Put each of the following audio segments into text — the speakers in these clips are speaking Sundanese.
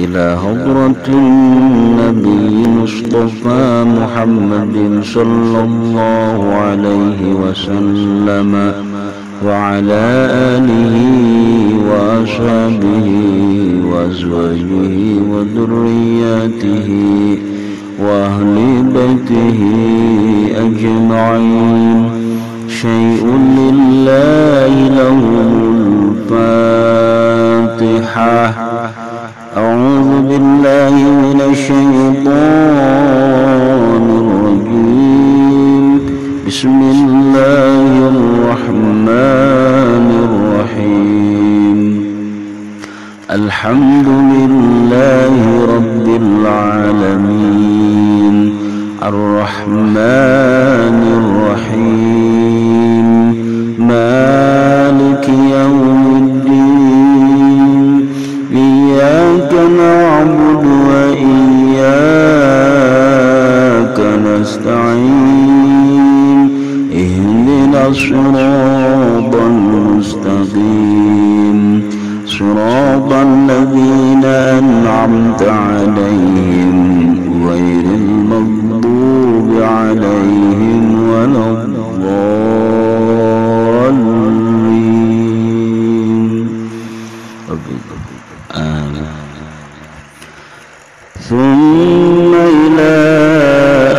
إلى حضرة النبي المصطفى محمد صلى الله عليه وسلم وعلى آله وأصحابه وأزواجه وذرياته وأهل بيته أجمعين. شيء لله له الفاتحة. أعوذ بالله من الشيطان الرجيم. بسم الله الرحمن الرحيم. الحمد لله رب العالمين الرحمن الرحيم مالك يوم الدين إياك نعبد وإياك نستعين اهدنا الصراط المستقيم صراط الذين أنعمت عليهم غير المغضوب عليهم ولا الضالين. آمين. ثم إلى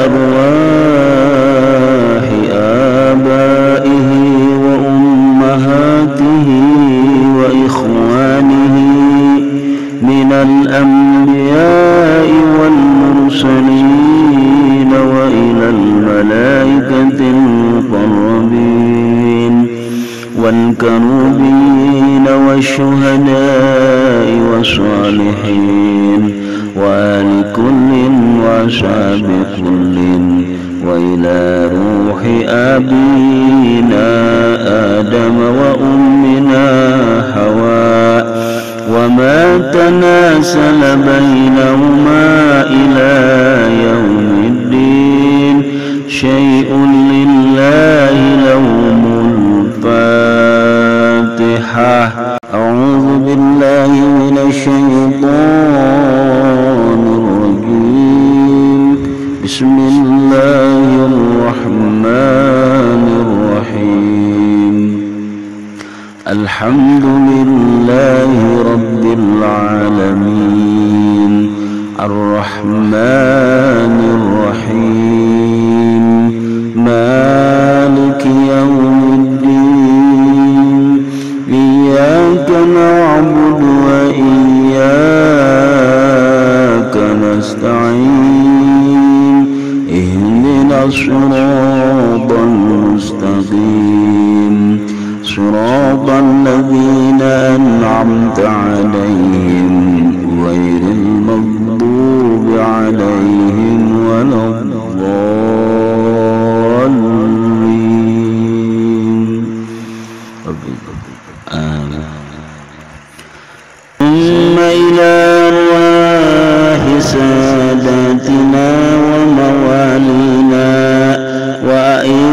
أرواح آبائه وأمهاته وإخوانه من الأنبياء والمرسلين وإلى الملائكة المقربين والكروبين والشهداء والصالحين وآل كل وأصحاب كل وإلى روح أبينا آدم وأمنا حواء وما تناسل بينهما إلى يوم الدين. شيء لله لهم الفاتحة. أعوذ بالله من الشيطان الرجيم. بسم الله الرحمن الرحيم. الحمد لله رب العالمين الرحمن الرحيم مالك يوم الدين إياك نعبد وإياك نستعين اهدنا الصراط المستقيم صراط الذين أنعمت عليهم غير المغضوب عليهم ولا الضالين. آمين. ثم إلى أرواح ساداتنا وموالينا وأئمتنا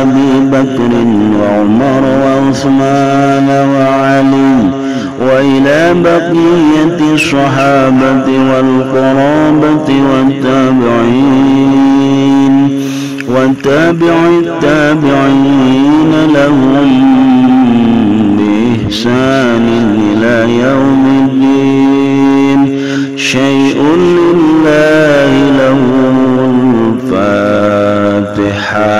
أبي بكر وعمر وعثمان وعلي وإلى بقية الصحابة والقرابة والتابعين وتابع التابعين لهم بإحسان إلى يوم الدين. شيء لله له الفاتحة.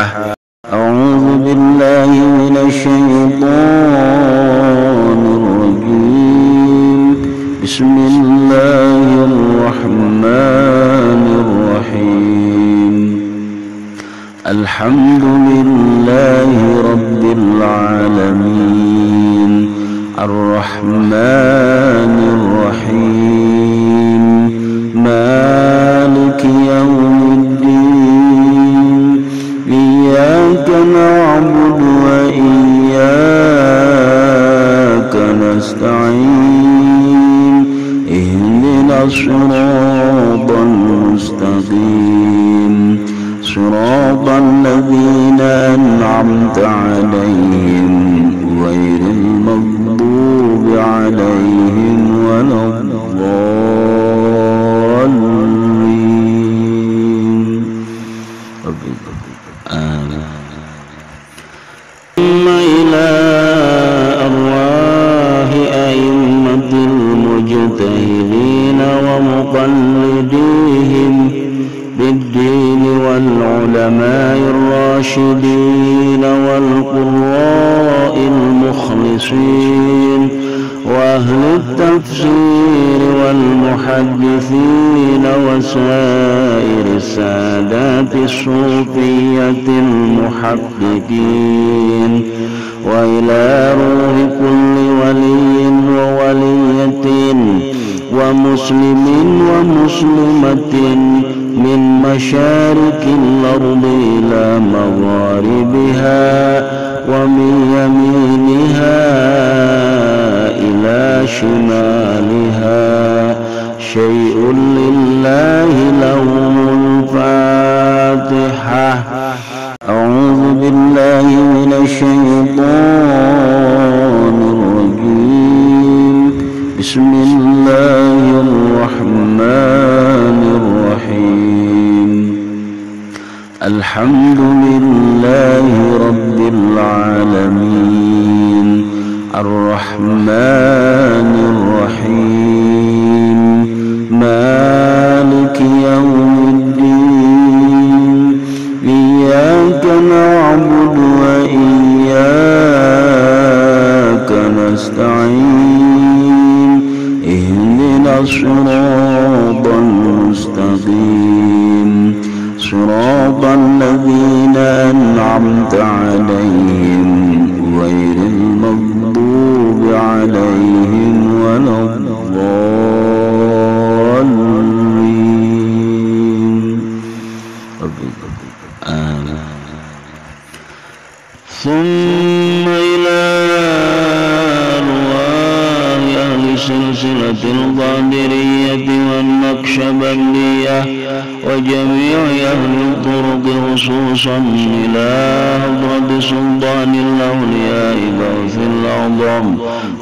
أعوذ بالله من الشيطان الرجيم. بسم الله الرحمن الرحيم. الحمد لله رب العالمين الرحمن الرحيم مالك يوم الدين إياك نعبد وإياك نستعين اهدنا الصراط المستقيم صراط الذين أنعمت عليهم غير المغضوب عليهم عليهم ولا الضالين. آمين. ثم إلى أرواح أئمة المجتهدين ومقلديهم بالدين والعلماء الراشدين والقراء المخلصين وأهل التفسير والمحدثين وسائر السادات الصوفية المحققين، وإلى روح كل ولي وولية ومسلم ومسلمة من مشارق الأرض إلى مغاربها ومن يمينها إلى شمالها، شيء لله له الفاتحة. أعوذ بالله من الشيطان الرجيم. بسم الله الرحمن الرحيم. الحمد لله رب العالمين الرحمن الرحيم مالك يوم الدين إياك نعبد وإياك نستعين اهدنا الصراط المستقيم صراط الذين أنعمت عليهم غير المغضوب عليهم ولا الضالين. آمين. ثم إلى أرواح أهل سلسلة القادرية والنقشبندية وجميع أهل الطرق، خصوصا إلى حضرة سلطان الأولياء غوث الأعظم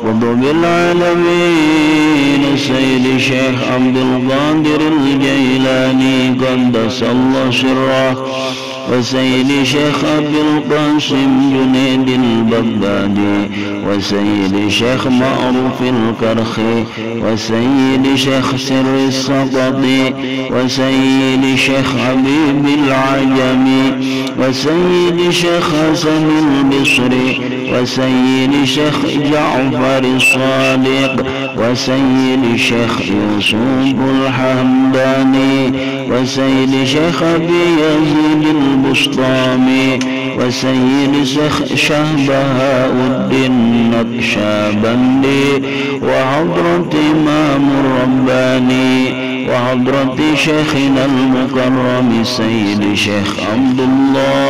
قطب العالمين السيد الشيخ عبد القادر الجيلاني قدس الله سره، وسيد شيخ أبي القاسم جنيد البغدادي، وسيد شيخ معروف الكرخي، وسيد شيخ سر السقطي، وسيد شيخ حبيب العجمي، وسيد شيخ حسن البصري، وسيد شيخ جعفر الصادق، وسيد شيخ يوسف الحمداني، وسيد شيخ أبي يزيد البسطامي، وسيد شيخ شهبهاء الدين النقشبندي، وحضرة إمام الرباني، وحضرة شيخنا المكرم سيد شيخ عبد الله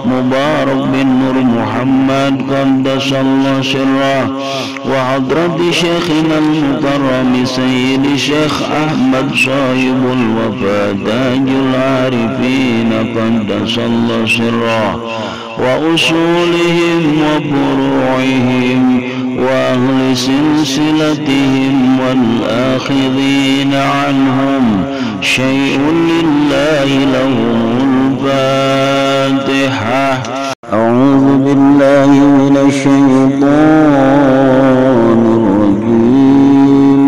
مبارك بن نور محمد قدس الله سره، وحضرة شيخنا المكرم سيد شيخ أحمد صاحب الوفاء تاج العارفين قدس الله سره، وأصولهم وفروعهم وأهل سلسلتهم والآخذين عنهم، شيء لله لهم الفاتحة. أعوذ بالله من الشيطان الرجيم.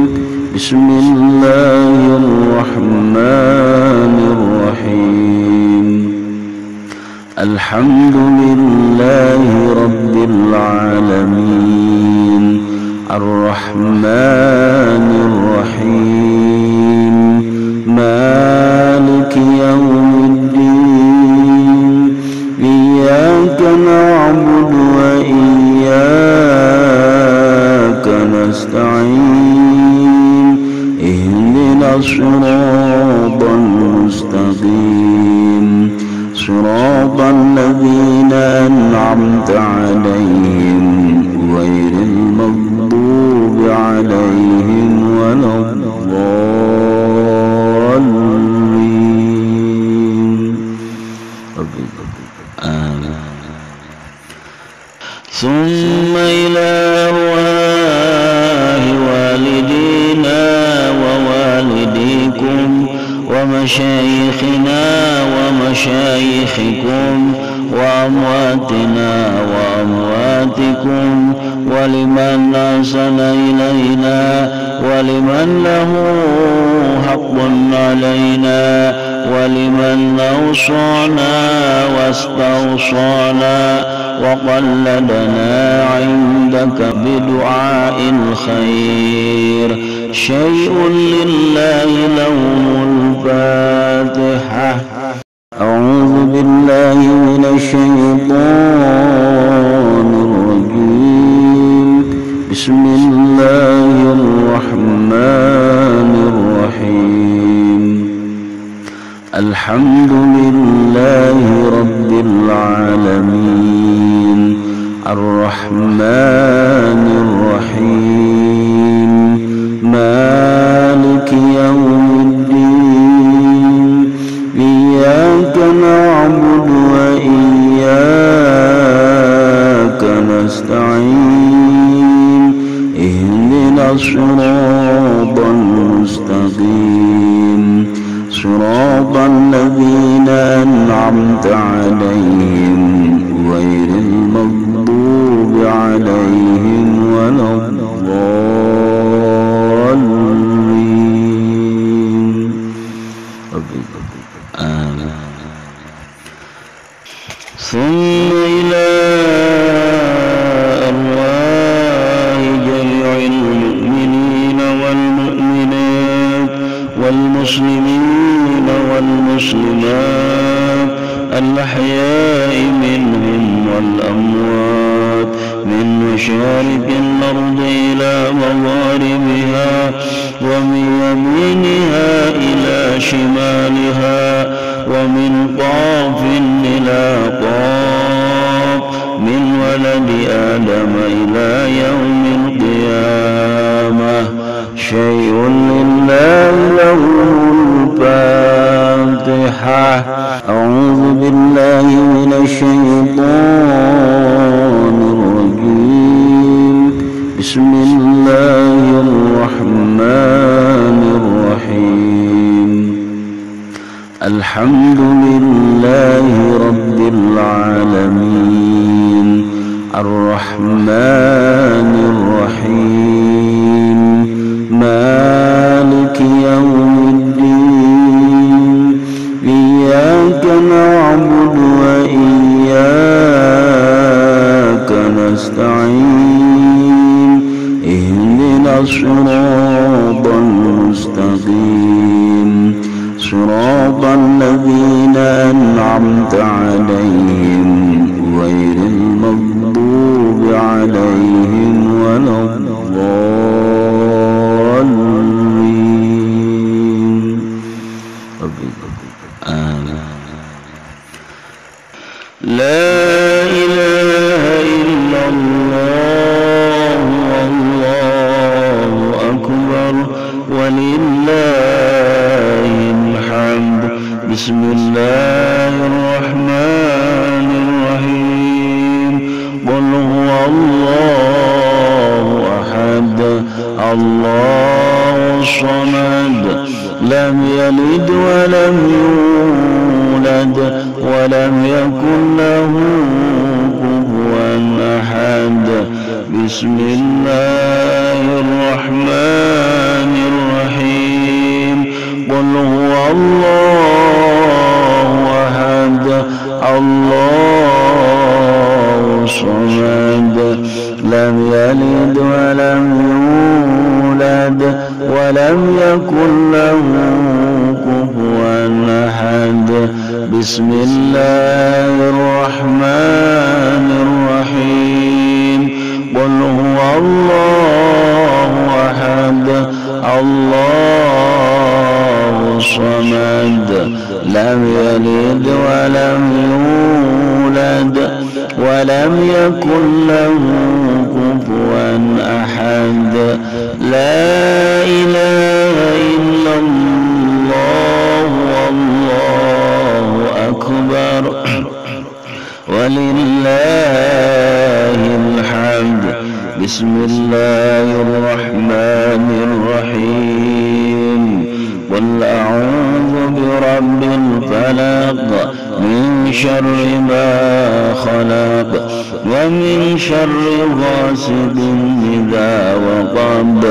بسم الله الرحمن الرحيم. الحمد لله رب العالمين الرحمن الرحيم مالك يوم الدين إياك نعبد وإياك نستعين اهدنا الصراط المستقيم صراط الذين أنعمت عليهم غير المغضوب عليهم ولا الضالين. آمين. ثم إلى أرواح علينا ولمن له حق علينا ولمن أوصانا واستوصانا وقلدنا عندك بدعاء الخير شيء لله له الفاتحة. أعوذ بالله من الشيطان الرجيم. بسم الله الرحمن الرحيم. الحمد لله رب العالمين الرحمن الرحيم مالك يوم الدين إياك نعبد وإياك نستعين اهدنا الصراط المستقيم صراط الذين أنعمت عليهم غير المغضوب عليهم ولا الضالين. آمين. ثم إلى أرواح جميع المؤمنين والمؤمنات والمسلمين والمسلمات الأحياء منهم والأموات من مشارق الأرض إلى مغاربها ومن يمينها إلى شمالها ومن قاف إلى قاف من ولد آدم إلى يوم القيامة. شيء لله له الفاتحة. أعوذ بالله من الشيطان الرجيم. بسم الله الرحمن الرحيم. الحمد لله رب العالمين الرحمن الرحيم مالك يوم الدين إياك نعبد وإياك نستعين اهدنا الصراط المستقيم صراط الذين أنعمت عليهم غير المغضوب عليهم ولا الضالين. آمين. لا إله إلا الله والله أكبر ولله الحمد. بسم الله الرحمن الرحيم. قل هو الله أحد الله الصمد لم يلد ولم يولد ولم يكن له كفوا أحد. بسم الله الرحمن الرحيم. قل هو الله أحد الله الصمد لم يلد ولم يولد ولم يكن له كفوا أحد. بسم الله الرحمن الرحيم. قل هو الله أحد الله الصمد لم يلد ولم يولد ولم يكن له كفوا أحد. لا إله إلا الله والله أكبر ولله الحمد. بسم الله الرحمن الرحيم. قل أعوذ برب الفلق من شر ما خلق ومن شر غاسق إذا وقب،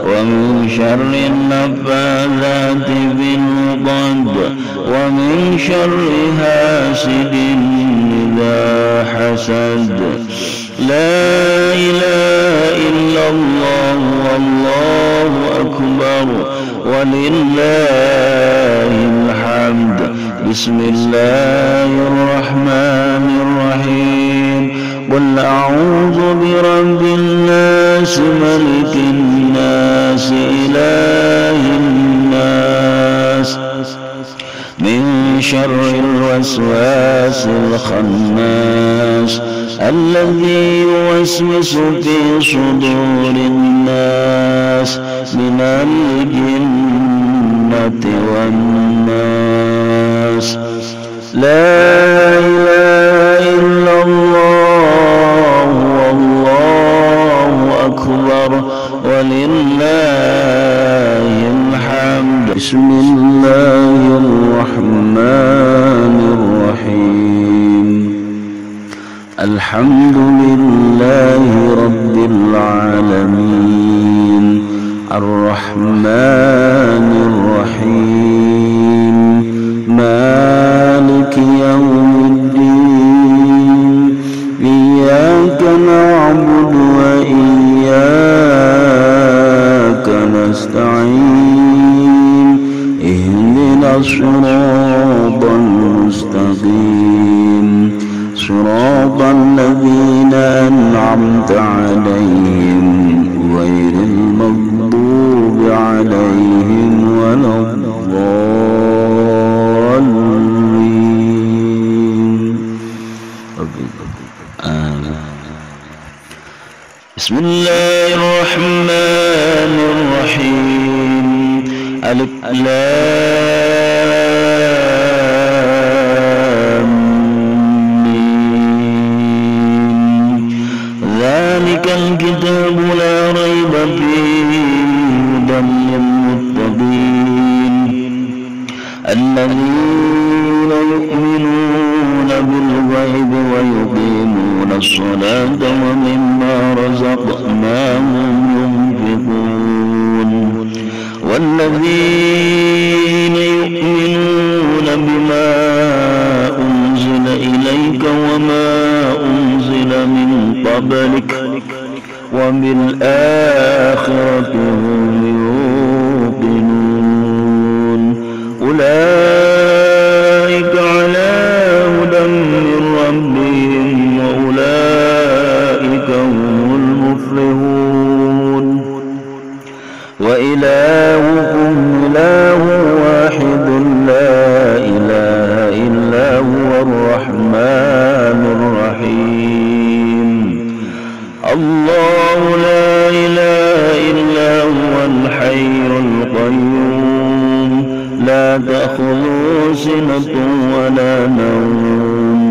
ومن شر النفاثات في العقد، ومن شر حاسد إذا حسد. لا إله إلا الله والله أكبر ولله الحمد. بسم الله الرحمن الرحيم. قل أعوذ برب الناس، ملك الناس، إله الناس، من شر الوسواس الخناس، الذي يوسوس في صدور الناس، من الجنة والناس. لا إله إلا الله والله أكبر ولله الحمد. بسم الله الرحمن الرحيم. الحمد لله رب العالمين، الرحمن الرحيم، مالك يوم الدين، إياك نعبد وإياك نستعين، اهدنا الصراط المستقيم، صراط الذين أنعمت عليهم، غير المغضوب عليهم ولا الضالين. بسم الله الرحمن الرحيم. ألف لام ميم، ذلك الكتاب لا ريب فيه، هدى للمتقين، الذين يؤمنون بالغيب ويقيمون الصلاة ومما رزقناهم ينفقون، والذين يؤمنون بما أنزل إليك وما أنزل من قبلك وبالآخرة هم يوقنون، أولئك على هدى من ربهم وأولئك هم المفلحون. وإلهكم إله واحد، لا إله إلا هو الرحمن الرحيم. الله لا إله إلا هو الحي القيوم، لا تأخذه سنة ولا نوم،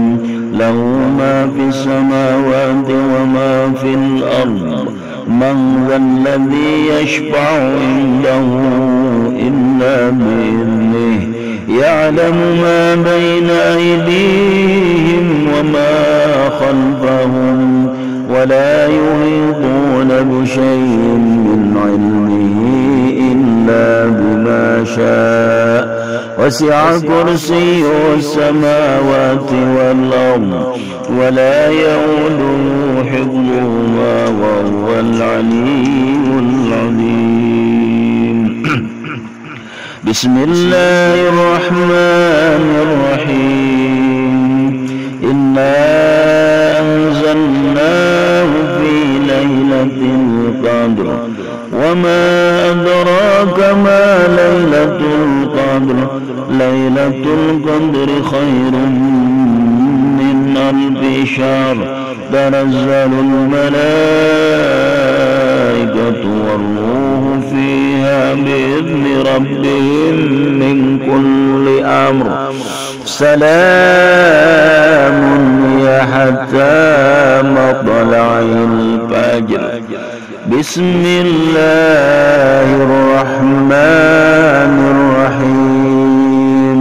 له ما في السماوات وما في الأرض، من ذا الذي يشفع عنده إلا بإذنه، يعلم ما بين أيديهم وما خلفهم، ولا يحيطون بشيء من علمه إلا بما شاء، وسع كرسيه السماوات والأرض، ولا يؤوده حفظهما وهو العلي العظيم. بسم الله الرحمن الرحيم. إنا أنزلناه في ليلة القدر، وما أدراك ما ليلة القدر، ليلة القدر خير من ألف شهر، تنزل الملائكة والروح فيها بإذن ربهم من كل أمر، سلام هي حتى مطلع الفجر. بسم الله الرحمن الرحيم.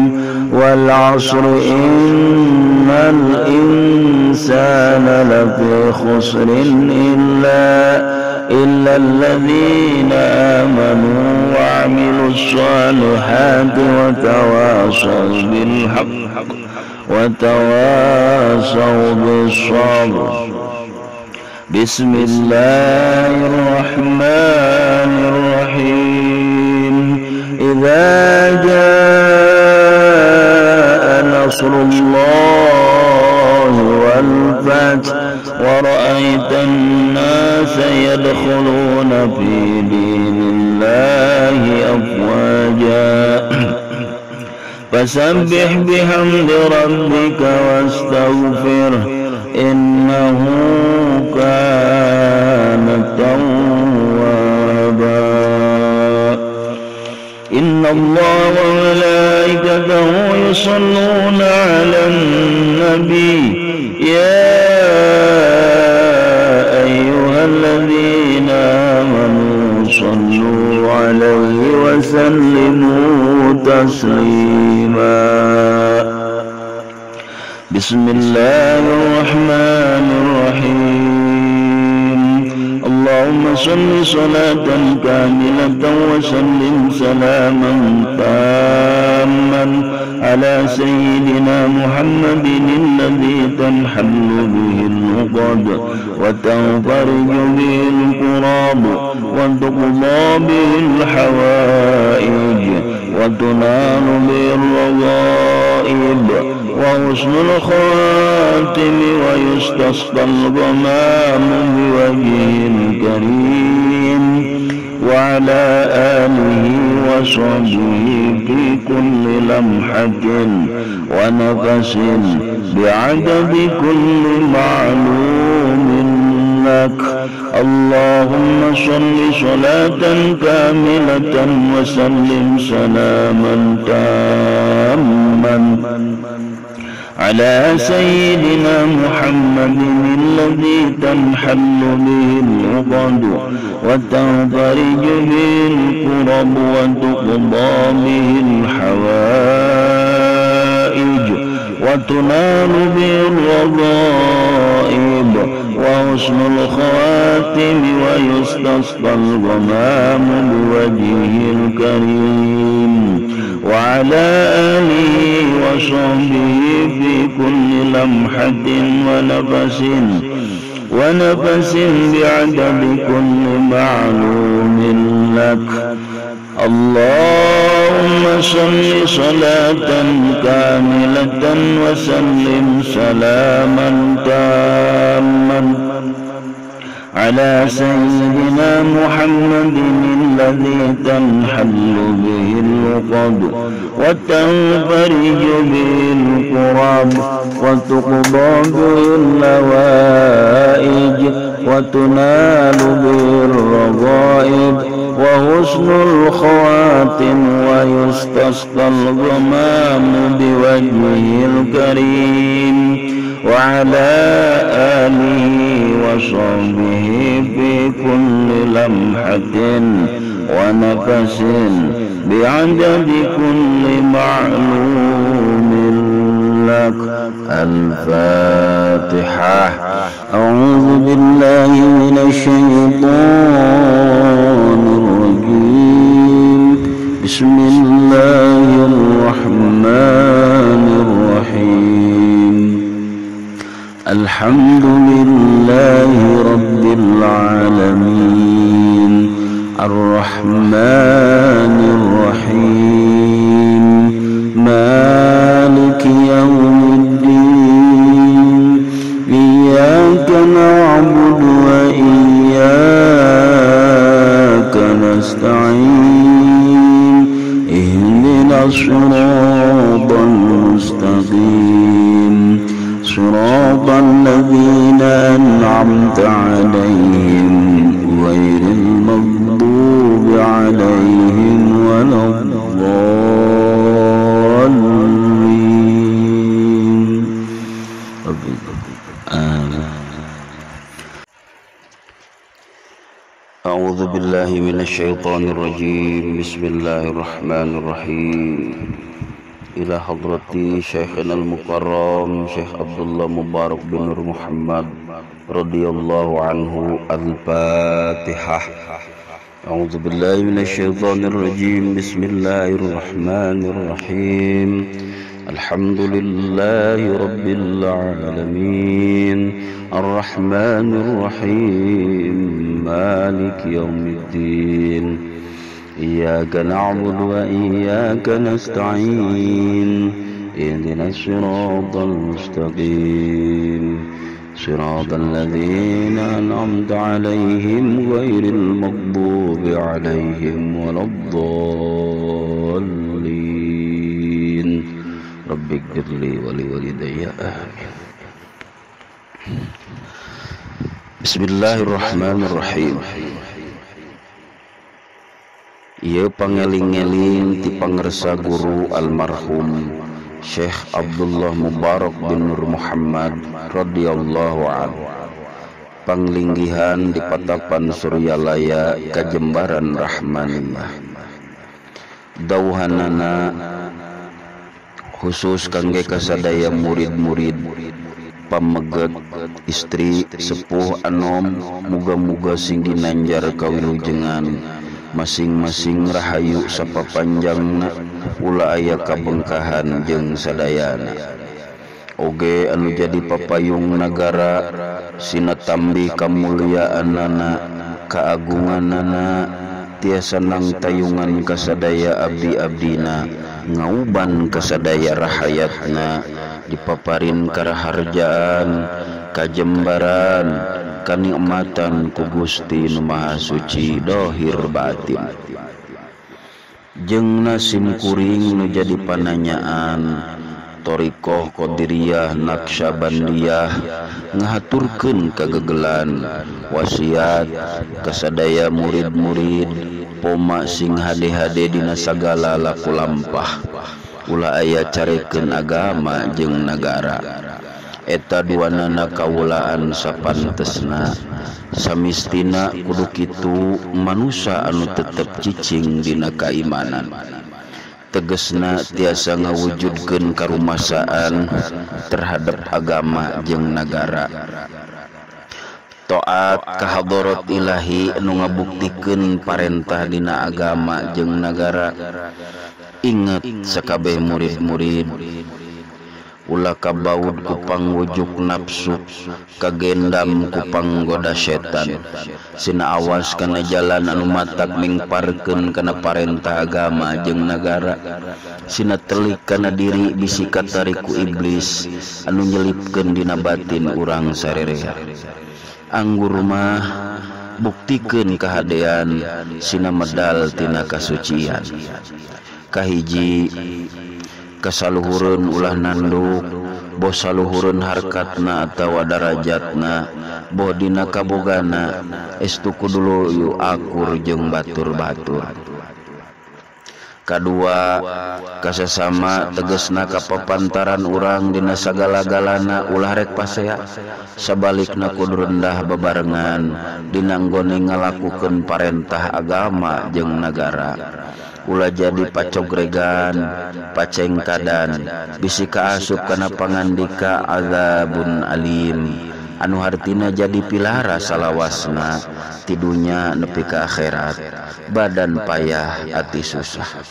والعصر، إن الإنسان الإنسان لفي خسر إلا الذين آمنوا وعملوا الصالحات وتواصوا بالحق وتواصوا بالصبر. بسم الله الرحمن الرحيم. إذا جاء نصر الله والفتح ورأيت الناس يدخلون في دين الله أفواجا فسبح بحمد ربك واستغفره إنه كان توابا. إن الله وملائكته يصلون على النبي يا أيها الذين آمنوا صلوا عليه وسلموا تسليما. بسم الله الرحمن الرحيم. اللهم صل صلاة كاملة وسلم سلاما تاما على سيدنا محمد الذي تنحل به العقد وتنفرج به الكراب وتقضى به الحوائج وتنال به الرغائب وحسن الخاتم ويستسقى الغمام بوجهه الكريم وعلى آله وصحبه في كل لمحة ونفس بعدد كل معلوم لك. اللهم صل صلاة كاملة وسلم سلاما تاما على سيدنا محمد الذي تنحل به العقد وتنفرج به الكرب وتقضى به الحوائج وتنال به الرغائب وحسن الخواتم ويستسقى الغمام بوجهه الكريم وعلى آله وصحبه في كل لمحة ونفس بعدد كل معلوم لك. اللهم صل صلاة كاملة وسلم سلاما تاما على سيدنا محمد الذي تنحل به العقد وتنفرج به الكرب وتقضى به اللوائج وتنال به الرغائب وحسن الخواتم ويستسقى الغمام بوجهه الكريم وعلى آله وصحبه في كل لمحة ونفس بعدد كل معلوم لك. الفاتحة. أعوذ بالله من الشيطان الرجيم. بسم الله الرحمن الرحيم. الحمد لله رب العالمين الرحمن الرحيم مالك يوم الدين إياك نعبد وإياك نستعين اهدنا الصراط المستقيم صراط الذين أنعمت عليهم غير المغضوب عليهم ولا الضالين. أعوذ بالله من الشيطان الرجيم. بسم الله الرحمن الرحيم. Ila hadrati Syekhina al-Mukarram Syekh Abdullah Mubarak bin Nur Muhammad radhiyallahu anhu. Al-Fatihah. A'udzu billahi minasyaitonir rajim. Bismillahirrahmanirrahim. Alhamdulillahi rabbil alamin. Arrahmanir rahim. Maliki yaumiddin. Iyyaka na'budu wa iyyaka nasta'in. Ihdinas siratal mustaqim. Siratal ladzina an'amta 'alaihim ghairil maghdubi 'alaihim waladdallin. Rabbighfirli wa liwalidayya. Amin. Bismillahirrahmanirrahim. Ieu pangeling-eling ti pangersa guru almarhum Syekh Abdullah Mubarak bin Nur Muhammad radhiyallahu anhu. Panglinggihan di Patapan Suryalaya Kajembaran Rahmaniyah. Dauhanana khusus kangge kasadaya murid-murid, pameget, istri, sepuh, anom, muga-muga sing dinanjar kawilujengan, masing-masing rahayu sapapanjangna, ulah aya kabengkahan jeung sadayana. Oge anu jadi papayung nagara, sinatambi kamuliaanana, kaagunganana, tiasa nang tayungan kasadaya abdi-abdina, ngauban kasadaya rahayatna, dipaparin karaharjaan, kajembaran, kanikmatan ku Gusti Nu Maha Suci dohir batin. Jeung sim kuring nu jadi pananyaan Thoriqoh Qadiriyah Naqsyabandiyah ngahaturkeun kagegelan wasiat kasadaya murid-murid poma sing hade-hade dina sagala laku lampah, ulah aya carekeun agama jeung nagara. Eta duanana kawulaan sapantesna, samistina kudu kitu manusa anu tetep cicing dina kaimanan. Tegesna tiasa ngawujudkeun karumasaan terhadap agama jeung nagara. Taat ka hadarat ilahi anu ngabuktikeun parentah dina agama jeung nagara. Ingat sakabeh murid-murid, ulah kabaud ku pangwujuk nafsu, kagendam ku panggoda setan. Sina awas kana jalan anu matak mingparkeun kana parentah agama jeung nagara. Sina telik kana diri bisi katarik ku iblis anu nyelipkeun dina batin urang sarerea. Anggur mah buktikeun kahadean, sina medal tina kasucian. Kahiji, kasaluhureun ulah nanduk, boh saluhureun harkatna atawa darajatna, boh dina kabogana, estu kudu luyu akur jeung batur-batur. Kadua, kasasama tegesna kapapantaran urang dina sagala-galana ulah rek pasea, sabalikna kudu rendah babarengan dina nggone ngalakukeun parentah agama jeung nagara. Ulah jadi pacogregan, pacengkadan, bisi kaasup kana pangandika azabun alim, anu hartina jadi pilara salawasna tidunya nepi ka akhirat, badan payah ati susah.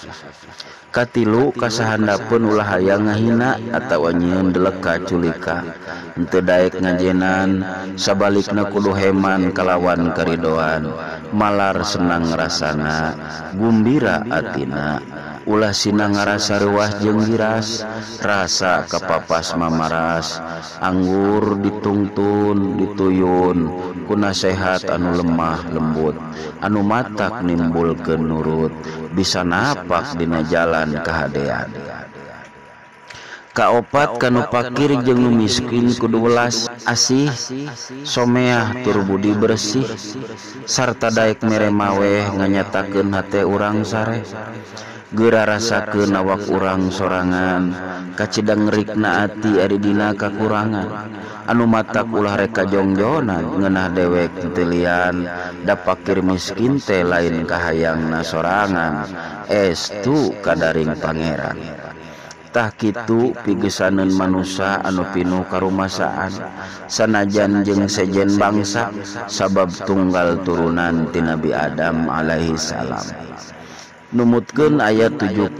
Katilu, kasahandapeun ulah hayang ngahina atawa nyieun deleka culika, henteu daek ngajenan, sabalikna kudu heman kalawan karidoan, malar senang rasana, gumbira atina, ulah sina ngarasa reuah jeung giras, rasa kapapas mamaras, anggur ditungtun dituyun ku nasehat anu lemah lembut, anu matak nimbulkeun nurut, bisa napak dina jalan kahadean. Kaopat, kanu pakir jeung nu miskin kudu welas asih, someah tur budi bersih, sarta daek mere maweh nganyatakeun hate urang sareh. Geura rasakeun awak urang sorangan, kacida ngerikna ati ari dina kakurangan, anu matak ulah rek kajongjonan ngeunah dewek teu lian, da pakir miskin teh lain kahayangna sorangan, estu kadaring pangeran. Tah kitu pigesaneun manusa anu pinuh karumasaan sanajan jeung sejen bangsa sabab tunggal turunan ti Nabi Adam alaihi salam. Numutkeun ayat 70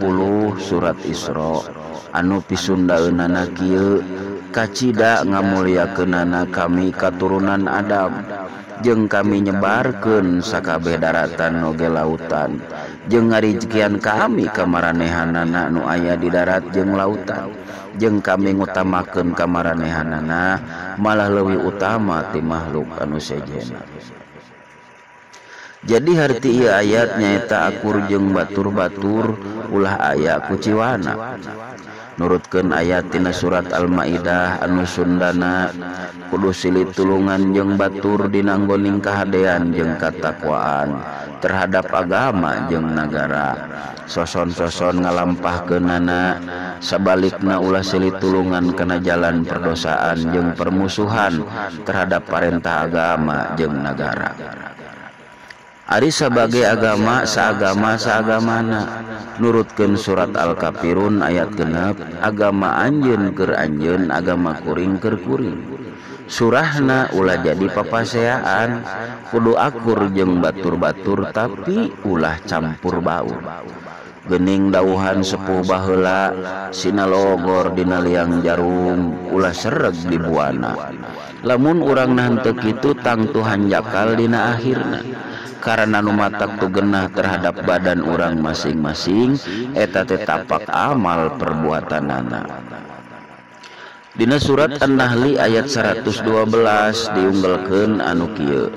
surat Isra anu pisundaeunana kieu kacida ngamuliakeunana kami katurunan Adam jeung kami nyebarkeun sakabeh daratan oge lautan jeung ngarijkian kami ka maranehanana nu aya di darat jeung lautan jeung kami ngutamakeun ka maranehanana malah leuwih utama ti makhluk anu sejenna. Jadi harti ieu ayat nyaeta akur jeung batur-batur ulah aya kuciwana. Nurutkeun ayat tina surat Al-Maidah anu sundana kudu silih tulungan jeung batur dina nggoning kahadean jeung katakwaan terhadap agama jeung nagara. Soson-soson ngalampahkeunana sabalikna ulah silih tulungan kana jalan perdosaan jeung permusuhan terhadap parentah agama jeung nagara. Ari sabagai agama saagama saagamana nurutkeun surat Al-Kafirun ayat 6 agama anjeun keur anjeun agama kuring keur kuring. Surahna ulah jadi papaseaan kudu akur jeung batur-batur tapi ulah campur baur. Gening dauhan sepuh baheula sinalogor dina liang jarum ulah sereg di buana. Lamun urang nahan teu kitu tangtu hanjakal dina akhirna. Karena nu matak tu genah terhadap badan urang masing-masing eta teh tapak amal perbuatanana. Dina surat An-Nahli ayat 112 diunggelkeun anu kieu.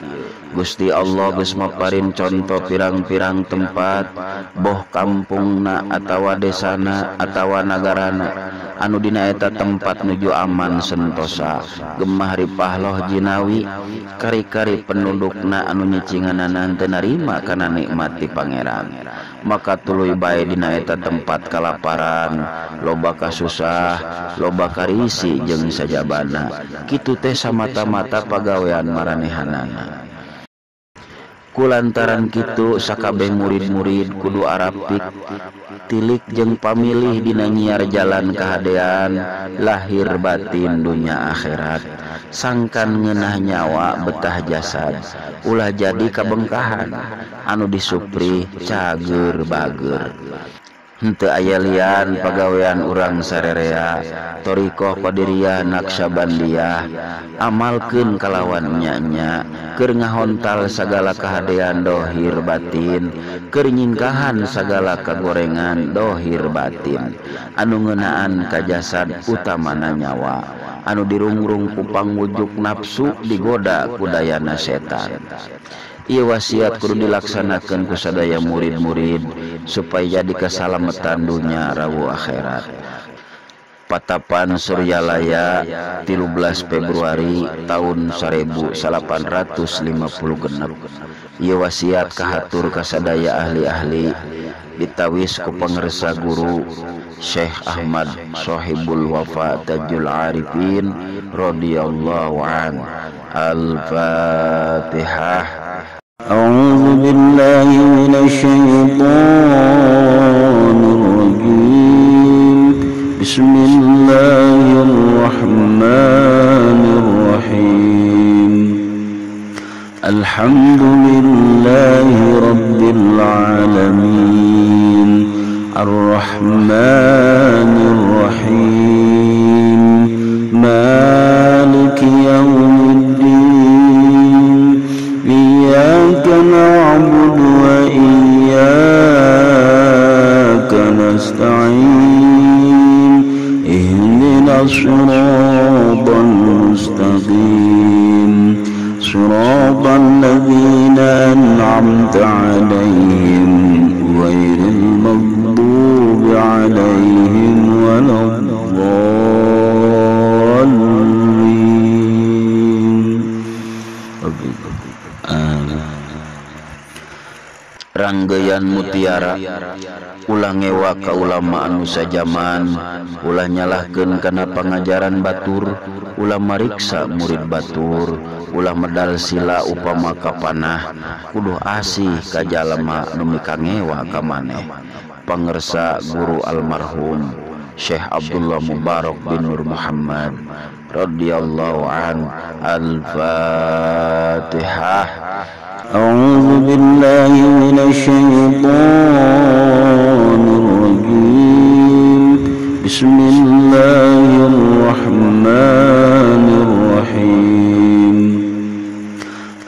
Gusti Allah geus maparin conto pirang-pirang tempat boh kampungna atawa desana atawa nagarana anu dina eta tempat nuju aman sentosa gemah ripah loh jinawi kari-kari pendudukna anu nyicinganana teu narima kana nikmat ti pangeran maka tuluy bae dina eta tempat kalaparan loba kasusah loba karisi jeung sajabana kitu teh samata-mata pagawean maranehanana. Kulantaran kitu sakabeh murid-murid kudu arapik tilik jeung pamilih dina nyiar jalan kahadean lahir batin dunya akhirat sangkan ngeunah nyawa betah jasad ulah jadi kabengkahan anu disupri cager bager. Henteu aya lian pagawean urang sarerea thariqah qadiriyah naqsyabandiyah amalkeun kalawan nya-nya keur ngahontal sagala kahadean dohir batin keur nyingkahan sagala kagorengan dohir batin anu ngeunaan ka jasad utamana nyawa anu dirungrung ku pangwujuk nafsu digoda ku dayana setan. Ieu wasiat kudu dilaksanakeun ku sadaya murid-murid supaya jadi kasalametan dunya rawu akhirat. Patapan Suryalaya 13 Februari tahun 1856. Ieu wasiat kahatur ka sadaya ahli-ahli ditawis ku pangersa guru Syekh Ahmad Sohibul Wafa Tajul Arifin radhiyallahu an. Al-Fatihah. أعوذ بالله من الشيطان الرجيم بسم الله الرحمن الرحيم الحمد لله رب العالمين الرحمن الرحيم مالك يوم الدين إياك نعبد وإياك نستعين اهدنا الصراط المستقيم صراط الذين أنعمت عليهم غير المغضوب عليهم ولا الضالين. Ranggeyan mutiara ulah ngewa ka ulama anu sajaman ulah nyalahkeun kana pangajaran batur ulah mariksa murid batur ulah medal sila upama kapanah kudu asih ka jalma nu mikangewa ka maneh. Pangersa guru almarhum Syekh Abdullah Mubarak bin Nur Muhammad radhiyallahu an. Al-Fatihah. A'udzu billahi minasy syaithanir rajim. Bismillahirrahmanirrahim.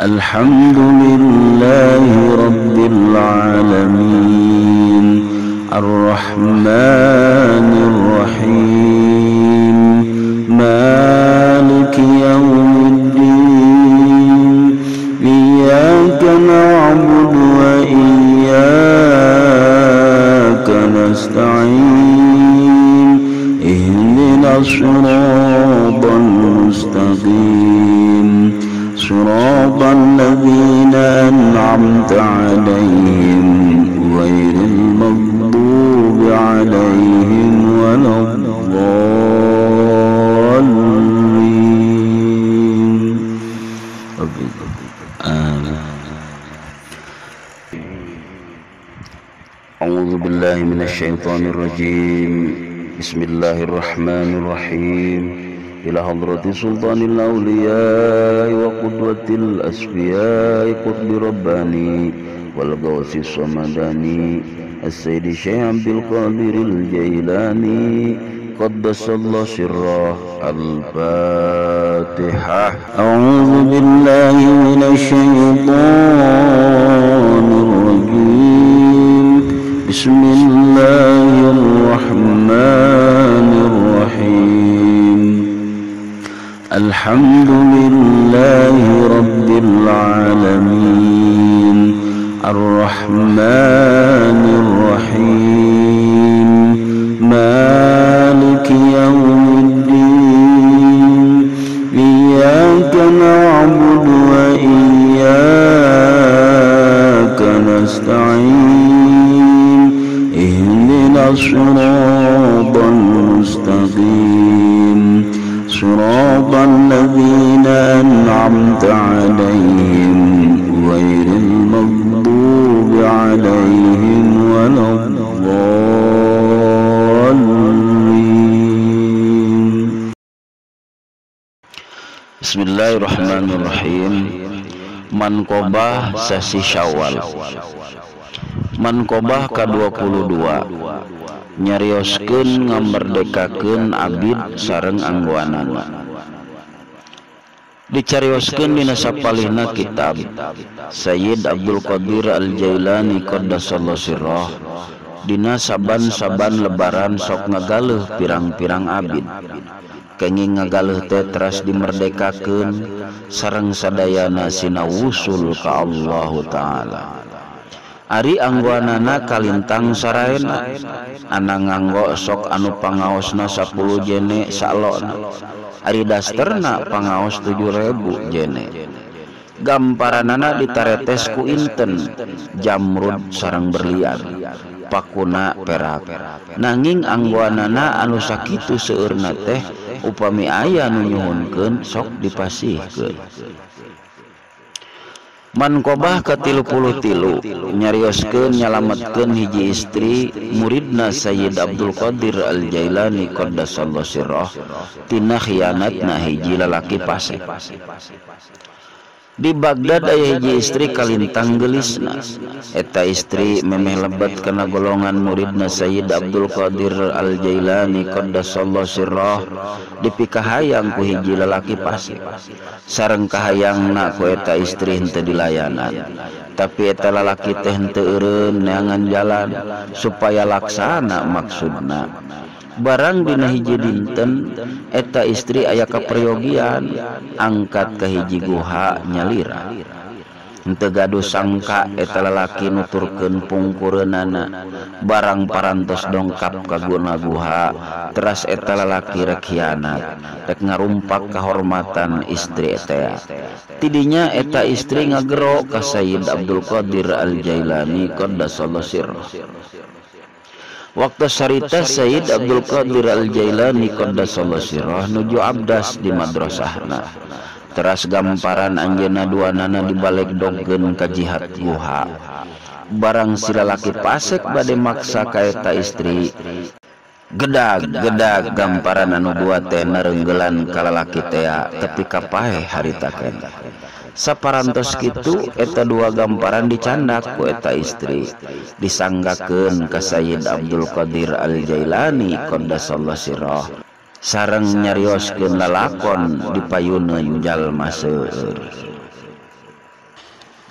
Alhamdulillahi rabbil alamin. Arrahmanir rahim. Maliki yaumiddin. Iyyaka na'budu wa iyyaka nasta'in. Ihdinas siratal mustaqim. Siratal ladzina an'amta 'alaihim ghairil maghdubi 'alaihim waladdallin. A'udzu billahi minasy syaithanir rajim. Bismillahirrahmanirrahim. Ila hadrati sultanil awliya wa qudwatil asfiya qutbi rabbani wal gausi samadani as-sayyid Syekh Abdul Qadir al-Jailani qaddasallahu sirrah. Al-Fatihah. A'udzu billahi minasy syaithanir rajim. Bismillahirrahmanirrahim. Alhamdulillahi rabbil alamin. Arrahmanir rahim. Maliki yaumiddin. Iyyaka na'budu wa iyyaka nasta'in. Ihdinas siratal mustaqim. Siratal ladzina an'amta 'alaihim ghairil maghdubi 'alaihim waladdallin. Bismillahirrahmanirrahim. Manqobah sasi Syawal. Manqobah ka-22 nyarioskeun ngamerdekakeun abid sareng anggoanana. Dicarioskeun dina sapalihna kitab Sayyid Abdul Qadir Al-Jailani qaddasallahu sirrah dina saban-saban lebaran sok ngagaleuh pirang-pirang abid. Kenging ngagaleuh teh teras dimerdekakeun sareng sadayana sina wusul ka Allah Ta'ala. Ari anggoanana kalintang saraena ana nganggo sok anu pangaosna 10 jene salona. Ari dasterna pangaos 7.000 jene. Gamparanana ditaretes ku inten jamrud sareng berlian pakuna perak. Nanging anggoanana anu sakitu seueurna teh upami aya nu nyuhunkeun sok dipasihkeun. Manqobah ka-33 nyarioskeun nyalametkeun hiji istri muridna Sayyid Abdul Qadir Al-Jailani qaddasallahu sirrah tina khianatna hiji lalaki pasek. Di Baghdad aya hiji istri kalintang geulisna. Eta istri memeh lebet kana golongan muridna Sayyid Abdul Qadir Al-Jailani qaddasallahu sirrah dipikahayang ku hiji lalaki pasek. Sareng kahayangna ku eta istri henteu dilayanan. Tapi eta lalaki teh henteu eureun neangan jalan supaya laksana maksudna. Barang dina hiji dinten eta istri aya kaperyogian angkat ka hiji guha nyalira. Henteu gaduh sangka eta lalaki nuturkeun pungkureunana. Barang parantos dongkap ka guna guha teras eta lalaki rek hianat rek ngarumpak kahormatan istri eta. Tidinya eta istri ngagero ka Sayyid Abdul Qadir Al-Jailani qaddasallahu sirrah. Waktu sarita Sayyid Abdul Qadir Al-Jailani qaddasallahu sirrah nuju abdas di madrasahna. Teras gamparan anjeunna duanana dibalik dogkeun ka jihad guha. Barang si lalaki pasek bade maksa ka eta istri. Gedag-gedag gamparan anu dua teh neurenggelan ka lalaki tea tepi ka paeh harita keneh. Saparantos kitu eta dua gamparan dicandak ku eta istri disanggakeun ka Sayyid Abdul Qadir Al-Jailani qaddasallahu sirrah sareng nyarioskeun lalakon di payuneun jalma seueur.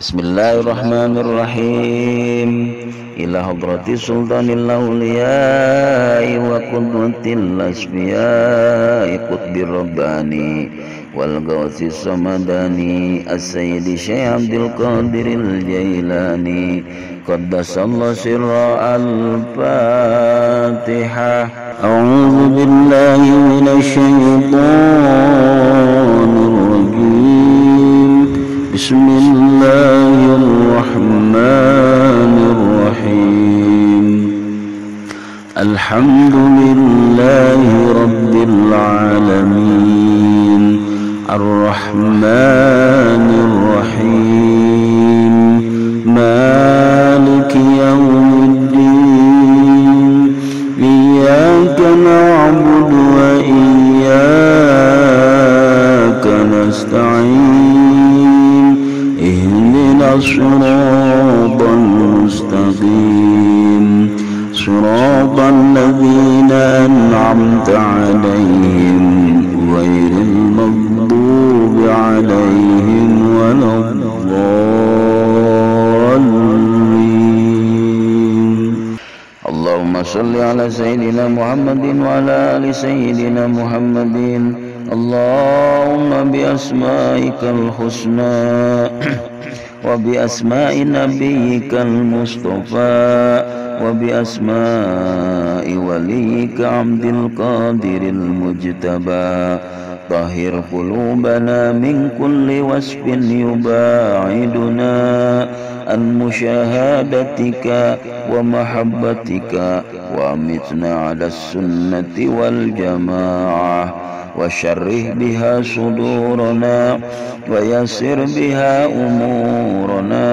Bismillahirrahmanirrahim. Ila hadrati sultanil awliya'i wa qudwatil asfiya'i qutbir rabbani wal gawsi samadani as-sayyidi Syekh Abdul Qadiril Jailani qaddasallahu sirra. Al-Fatihah. A'udzu billahi minasy syaithanir rajim. Bismillahirrahmanirrahim. Alhamdulillahi rabbil alamin. Arrahmanir rahim. Maliki yaumiddin. Iyyaka na'budu wa iyyaka nasta'in. Ihdinas siratal mustaqim. Siratal ladzina an'amta 'alaihim ghairil maghdubi 'alaihim waladdallin. Allahumma shalli ala sayyidina Muhammadin wa ala ali sayyidina Muhammadin. Allahumma bi asma'ikal husna wa bi asma'i nabiyyikal mustafa wa bi asma'i waliyika Abdul Qadiril Mujtaba. Tahhir qulubana min kulli wasfin yuba'iduna an musyahadatika wa mahabbatika wa amitna ala sunnati wal jamaah wa syarrih biha sudurana wa yassir biha umurana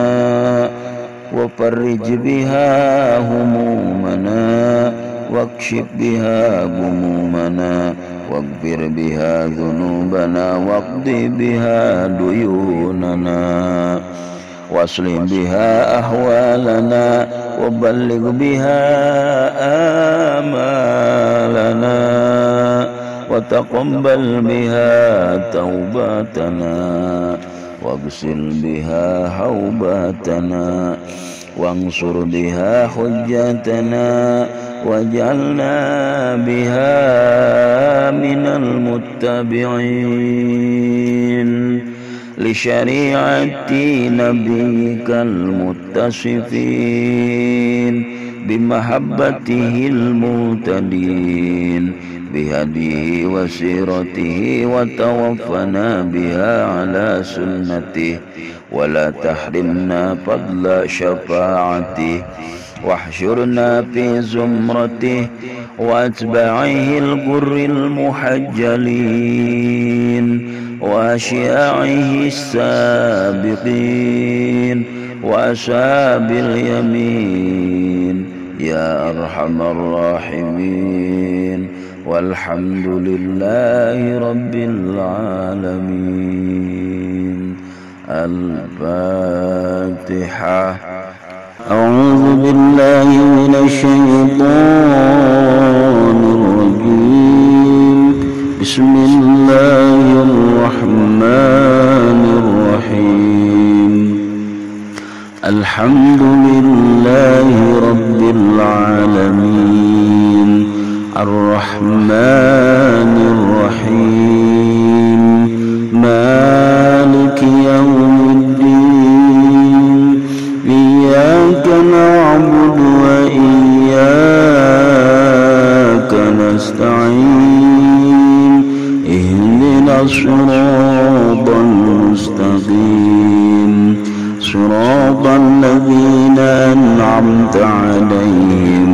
wa farrij biha humumana wakshif biha gumumana waghfir biha dzunubana waqdi biha duyunana waslih biha ahwalana wa balligh biha amalana wa taqabbal biha taubatana waghsil biha haubatana wansur biha hujjatana waj'alna biha minal muttabi'in li syari'ati nabiyyikal muttasifin bimahabbatihil muhtadin bihadihi wa siratihi wa tawaffana biha ala sunnatihi wa la tahrimna fadla syafa'atihi wahsyurna fi zumratihi wa atba'ihi al-ghurril muhajjalin wa asya'ihi as-sabiqin wa ashabil yamin ya arhamar rahimin. Walhamdulillahi rabbil alamin. Al-Fatihah. A'udzu billahi minasy syaithanir rajim. Bismillahirrahmanirrahim. Alhamdulillahi rabbil alamin. Arrahmanir rahim. Maliki yaumiddin. Iyyaka na'budu wa iyyaka nasta'in. Ihdinas siratal mustaqim. Siratal ladzina an'amta 'alaihim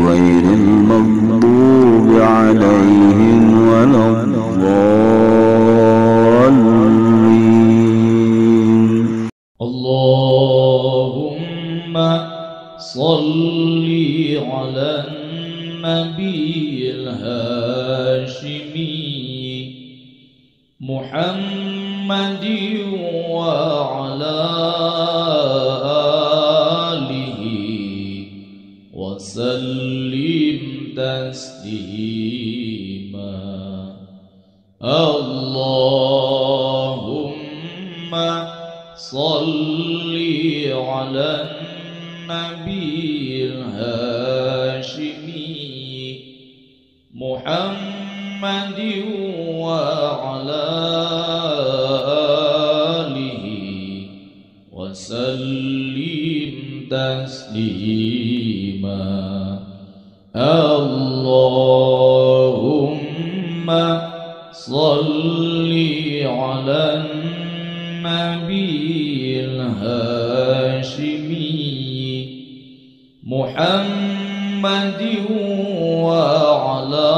ghairil maghdubi 'alaihim waladdallin. Allahumma shalli 'ala النبي الهاشمي محمد وعلى آله وسلم تسليما. اللهم صل على النبي الهاشمي محمد وعلى آله وسلم تسليما. اللهم صل على النبي الهاشمي محمد وعلى